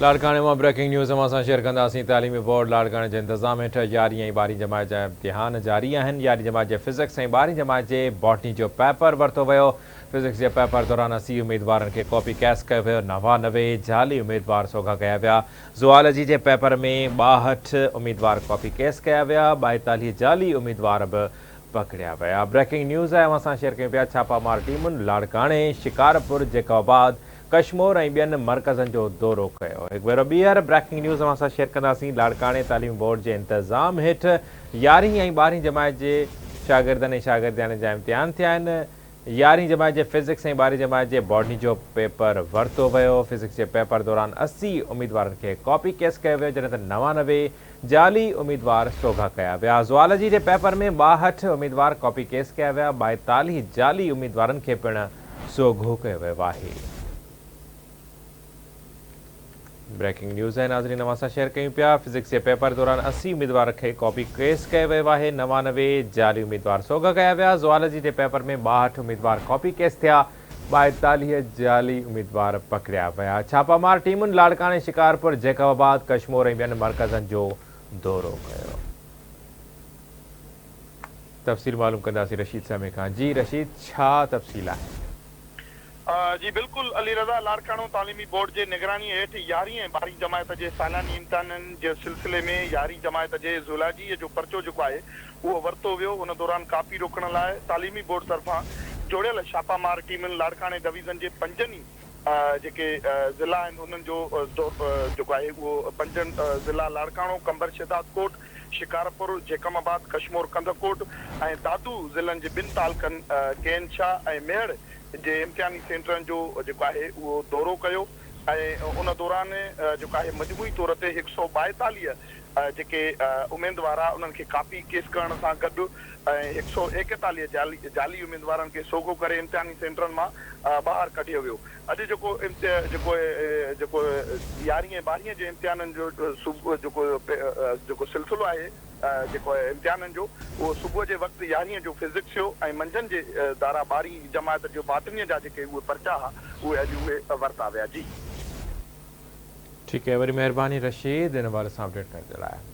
لاڙڪاڻي مان breaking news اوهان سان شيئر ڪنداسين تعليمي بورڊ لاڙڪاڻي جي انتظام هيٺ يارهين ۽ ٻارهين جماعت جا امتحان جاري آهن يارهين جماعت جي فزڪس ۽ ٻارهين جماعت جي باٽني جو پيپر ورتو ويو فزڪس جي پيپر دوران 80 اميدوارن کي ڪاپي ڪيس ڪيو ويو 99 جعلي اميدوار سوگها ڪيا ويا زوالوجي جي پيپر ۾ 62 اميدوار ڪاپي ڪيس ڪيا ويا 42 جعلي اميدوار به پڪڙيا ويا بريڪنگ نيوز آهي اوهان سان شيئر ڪيون پيا ڇاپا مار ٽيمن لاڙڪاڻي شڪارپور جيڪب آباد ڪشمور ۽ ٻين مرڪزن جو دورو ڪيو. هڪ ڀيرو ٻيهر بريڪنگ نيوز اوهان سان شيئر ڪنداسين لاڙڪاڻي تعليمي بورڊ جي انتظام هيٺ يارهين ۽ ٻارهين جماعت جي شاگردن ۽ شاگردياڻين جا امتحان ٿيا آهن يارهين جماعت جي فزڪس ۽ ٻارهين جماعت جي باٽني جو پيپر ورتو ويو فزڪس جي پيپر دوران 80 اميدوارن کي ڪاپي ڪيس ڪيو ويو جڏهن ته 99 جعلي اميدوار سوگها ڪيا ويا زوالوجي جي پيپر ۾ 62 اميدوار ڪاپي ڪيس ڪيا ويا 42 جعلي اميدوارن کي پڻ سوگهو ڪيو ويو آهي. بريڪنگ نيوز آهي ناظرين اوهان سان شيئر ڪيون پيا فزڪس جي پيپر دوران 80 اميدوار کي ڪاپي ڪيس ڪيو ويو آهي 99 جعلي اميدوار سوگها ڪيا ويا زوالوجي جي پيپر ۾ 62 اميدوار ڪاپي ڪيس ٿيا 42 جعلي اميدوار پڪڙيا ويا ڇاپا مار ٽيمن لاڙڪاڻي شڪارپور جيڪب آباد ڪشمور ۽ ٻين مرڪزن جو دورو ڪيو. تفصيل معلوم ڪنداسين رشيد سمي کان جي رشيد ڇا تفصيل آهن. جي بلڪل علي رضا لاڙڪاڻو تعليمي بورڊ جي نگراني هيٺ يارهين ۽ ٻارهين جماعت جي سالياني امتحانن جي سلسلي ۾ يارهين جماعت جي زولاجيء جو پرچو جيڪو آهي اهو ورتو ويو ان دوران ڪاپي روڪڻ لاء تعليمي بورڊ طرفان جوڙيل ڇاپا مار ٽيمن لاڙڪاڻي ڊويزن جي پنجن ئي جيڪي ضلعا آهن انهن جو جيڪو آهي اهو پنجن ضلعا لاڙڪاڻو، قمبر شهدادڪوٽ، شڪارپور، جيڪم آباد، ڪشمور ڪنڌڪوٽ ۽ دادو ضلعن جي ٻن تعلقن ڪين شاهه ۽ ميهڙ جي امتحاني سينٽرن جو جيڪو آهي اهو دورو ڪيو ۽ ان دوران جيڪو آهي مجموعي طور تي هڪ سئو ٻائيتاليهه جيڪي اميدوار آ انهن کي ڪاپي ڪيس ڪرڻ سان گڏ ۽ هڪ سئو ايڪيتاليهه جعلي جعلي اميدوارن کي سوگهو ڪري امتحاني سينٽرن مان ٻاهر ڪڍيو ويو. اڄ جيڪو جيڪو جيڪو يارهين ۽ ٻارهين جي امتحانن جو جيڪو جيڪو سلسلو آهي جيڪو امتحانن جو اهو صبح جي وقت يارهين جو فزڪس ٿيو ۽ منجهند جي ڌارا ٻارهين جماعت جو باٽنيء جا جيڪي اهي پرچا ها اهي اڄ اهي ورتا ويا جي. ٺيڪ آهي وڏي مهرباني رشيد ان حوالي سان اپڊيٽ ڪرڻ جي لاء.